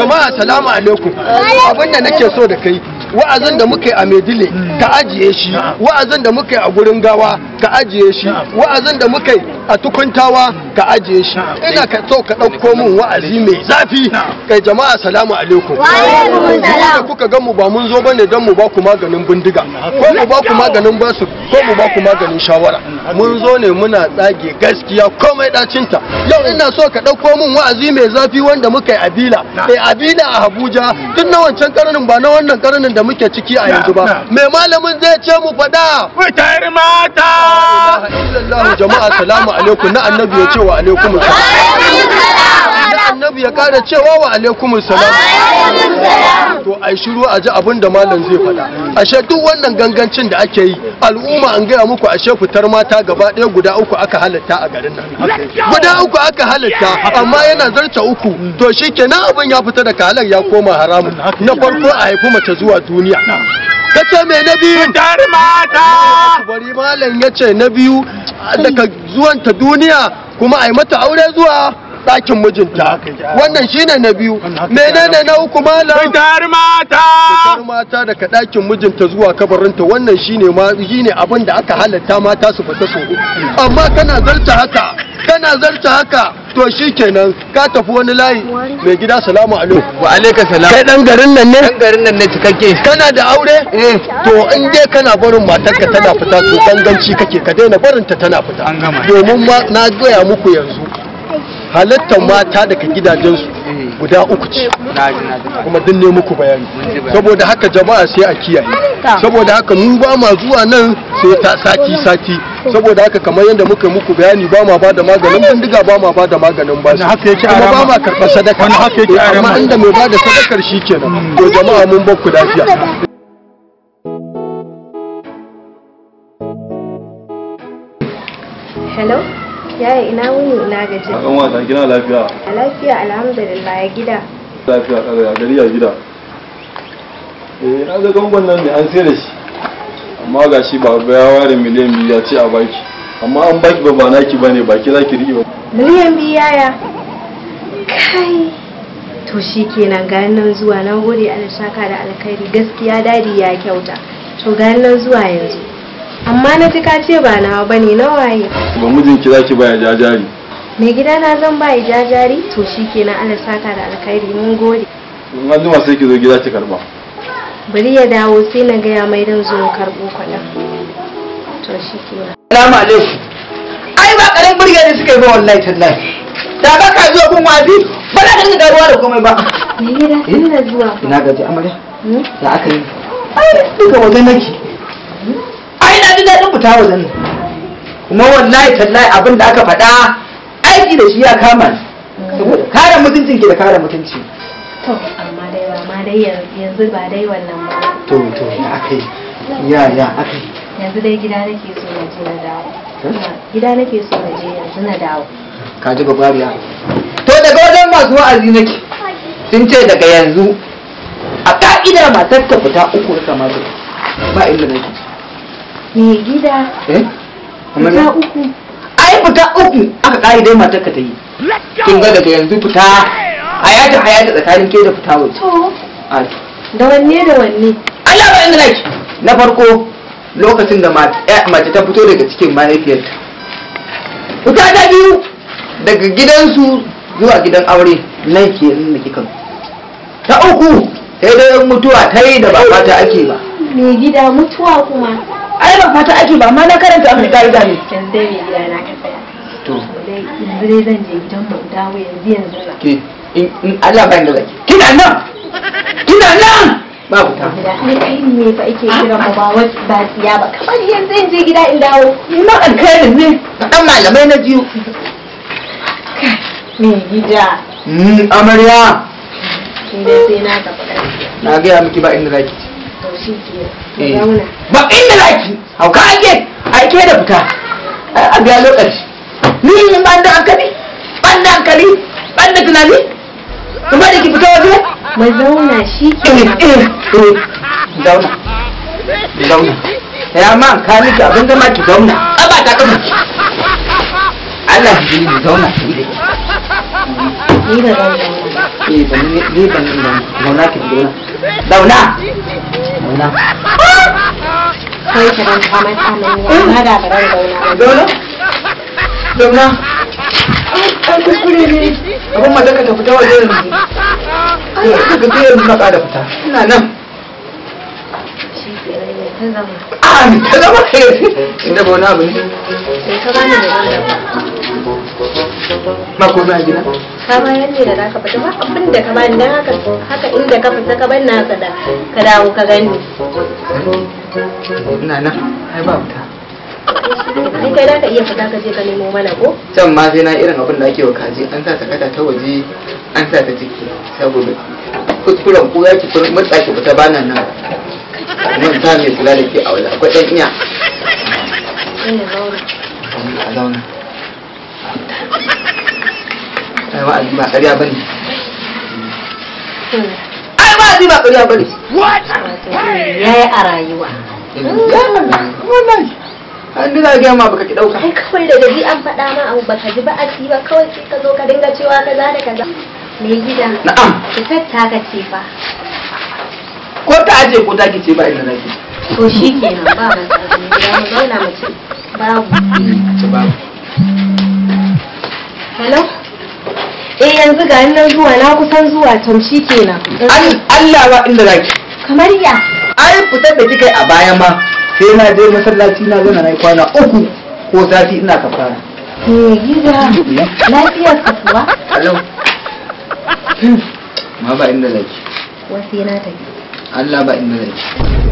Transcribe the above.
Jama'a salamu alaikum. Abin da nake so da kai, wa'azin da muka yi a Medile ka ajiye shi, wa'azin da muka yi a gurin gawa ka ajiye shi, wa'azin da muka yi a tukuntawa ka ajiye shi. Ina ka so ka ɗauko min wa'azi mai zafi. Kai jama'a salamu alaikum. Da kuka ga mu ba mun zo bane don mu ba ku maganin bindiga ko mu ba ku maganin basu ko mu ba ku maganin shawara. Mun zo ne muna tsage gaskiya komai dacinta. Yau ina so ka ɗauko min wa'azi mai zafi wanda muka yi a Bila. Abila a Abuja tun na wancan karnin ba na wannan karnin da muke ciki a yanzu ba. Mai malamin zai ce mu faɗa? Fitar mata! Illallahu jama'a salamu alaikum. Na annabi ya ce wa alaikum salam. Na annabi ya kara cewa wa alaikum salam. To ai shiru a ji abin da malam zai faɗa. Ashe duk wannan gangancin da ake yi al'umma an gaya muku ashe fitar mata gaba ɗaya guda uku aka halatta a garin nan. Guda uku aka halatta amma yana zarta uku to shikenan abin ya fita daga halal ya koma haramun. Na farko a haifi mace zuwa duniya. Kace me na biyu? Fitar mata! Bari malam ya ce na biyu daga zuwanta duniya kuma a yi mata aure zuwa ɗakin mijinta. Wannan shine na biyu. Menene na uku malam? Fitar mata! Fitar mata daga ɗakin mijinta zuwa kabarinta. Wannan shine ma shine abin da aka halatta mata su fita su. Amma kana zarta haka, kana zarta haka to shikenan ka tafi wani layi. Mai gida salamu alaikum. Wa alaikum salam. Kai dan garin nan ne? Dan garin nan ne cikakke. Kana da aure? Eh. To in dai kana barin matarka tana fita to ganganci kake, ka daina barin ta tana fita. An gama. Domin ma na gaya muku yanzu halittar mata daga gidajensu guda uku ce. Kuma duk ne muku bayani. Saboda haka jama'a sai a kiyaye. Saboda haka mu ba ma zuwa nan sai ta sati sati. Saboda haka kamar yadda muka muku bayani ba ma bada maganin bindiga ba ma bada maganin basu. Kuma ba ma karɓar sadaka. Amma inda mai bada sadakar shi kenan. To jama'a mun bar ku lafiya. Hello? Yaya ina wuni ina gaji. An wasa kina lafiya? A lafiya alhamdulillah ya gida. Lafiya kada ya gari ya gida. Eh na ga gangon nan ne an sayar da shi. Amma gashi baba ya ware miliyan 2 ya ce a baki. Amma an baki ba naki bane baki zaki rike ba. Miliyan 2 yaya? Kai. To shikenan ga nan zuwa na gode Allah saka da alkhairi gaskiya dadi ya kyauta. To ga nan zuwa yanzu. Amma na ji ka ce ba nawa bane na waye? Ba mijinki zaki baya jajari. Mai gida na zan ba jajari? To shikenan Allah saka da alkhairi mun gode. In an jima sai ki zo gida ki karba. Bari ya dawo sai na gaya mai dan zo karbo kuɗin. To shikenan. Salamu alaikum. Ai ba karen burge ne suka yi ba wallahi tallahi. Da ba ka zuwa kun wazi ba za ka dinga garuwa da komai ba. Mai gida sai na zuwa. Ina gaji amarya. Ya aka yi? Ai duka wajen nake. Ai na ji daɗin fita wajen nan. Kuma wallahi tallahi abin da aka faɗa aiki da shi ya kama ni. Saboda kare mutuncin ki da kare mutunci. To amma dai ba ma dai yanzu ba dai wannan ba. To to ya aka yi? Ya ya aka yi? Yanzu dai gida nake so na je na dawo. Gida nake so na je yanzu na dawo. Ka ji babariya. To daga wajen masu wa'azi nake. Sun ce daga yanzu a ka'ida matar ka fita uku ya kamata. Ba inda nake. Me gida? Eh? Fita uku. Ai fita uku aka kare dai matar ka ta yi. Kin ga daga yanzu fita hayata hayata tsakanin ke da fita waje. To. Ai. Da wanne da wanne? Allah ba inda nake. Na farko lokacin da mace ta fito daga cikin mahaifiyarta. Fita ta biyu daga gidansu zuwa gidan aure nan ke nan da kika. Ta uku sai dai mutuwa ta yi da ba fata ake ba. Me gida mutuwa kuma? Ai ba fata ake ba amma na karanta abin da ne. Yanzu dai mai gida na ka tsaya. To. Yanzu dai zan je gidan mu dawo yanzu yanzu na. Ke in Allah ba inda zaki. Kina nan. Kina nan. Ba fita. Ai kai ne fa ake kira mu ba wasu ba tsiya ba kamar yanzu in je gida in dawo. Ni ma alkhairin ne. Kaɗan malamai na jiyo. Me gida. Amarya. Kin dai sai na tafi gaskiya. Na gaya miki ba inda zaki ci. To shi ke. To zauna. Ba inda zaki. Hauka ake. Aike da fita. A ga lokaci. Ni in ban da hankali. Ban da hankali. Ban da tunani. Kuma da ki fita waje. Mu zauna shi ke. Zauna. Zauna. Ya ma ka miki abin zama ki zauna. Aba ta kafa. Allah ki zauna ki. Ni ba zan zauna. Eh ban ni ban zauna ki zauna. Zauna. Zauna. Kai ka dan kama tsamani amma da ba ran zauna. Zauna. Zauna. Ai kuskure ne. Abin ma ka tafi ta waje yanzu. Ai ka ga yanzu na ƙara fita. Ina nan. Shi ke nan ne ta zama. A ni ta zama inda ba wani abu ne. Sai ka bani da zan dafa. Ba komai a gida. Ka bayar ne da zaka fita ba abin da ka bani dan haka haka inda ka fita ka bani naka da ka dawo ka gani. Ina nan. Ai ba fita. Ai kai da ka iya fita ka je ka nemo mana ko? Can ma sai na irin abin da ake wa kaji an sa sakata ta waje an sa ta ciki saboda kuskuren ko ya ki mutsa ki fita bana nan. Nan ta mai kula da ke a waje akwai ɗan iya. Sai na zauna. A zauna. Ai wa'azi ba ƙarya bane. Ai wa'azi ba ƙarya bane. Wato yayi a rayuwa. Wallahi. An dina gaya ma baka ki ɗauka. Ai kawai daga ji an faɗa ma abu baka ji ba a ci ba kawai sai ka zo ka dinga cewa kaza da kaza. Me gida? Na'am. Fitar ta ka ce fa. Ko ta aje ko ta ki ce ba inda zaki. To shi kenan ba matsala. Me gida mu zauna mu ci. Babu. Ce babu. Hello? Eh yanzu ga nan zuwa na kusan zuwa tom shi kenan. Allah ba inda zaki. Kamar ya. Ai fitar da kika yi a baya ma sai na je masallaci na zauna na yi kwana 3 ko sati ina kafara. Me gida? Lafiyar ka kuwa? Hello. Ma ba inda zaki. Wasu yana tafi. Allah ba inda zaki.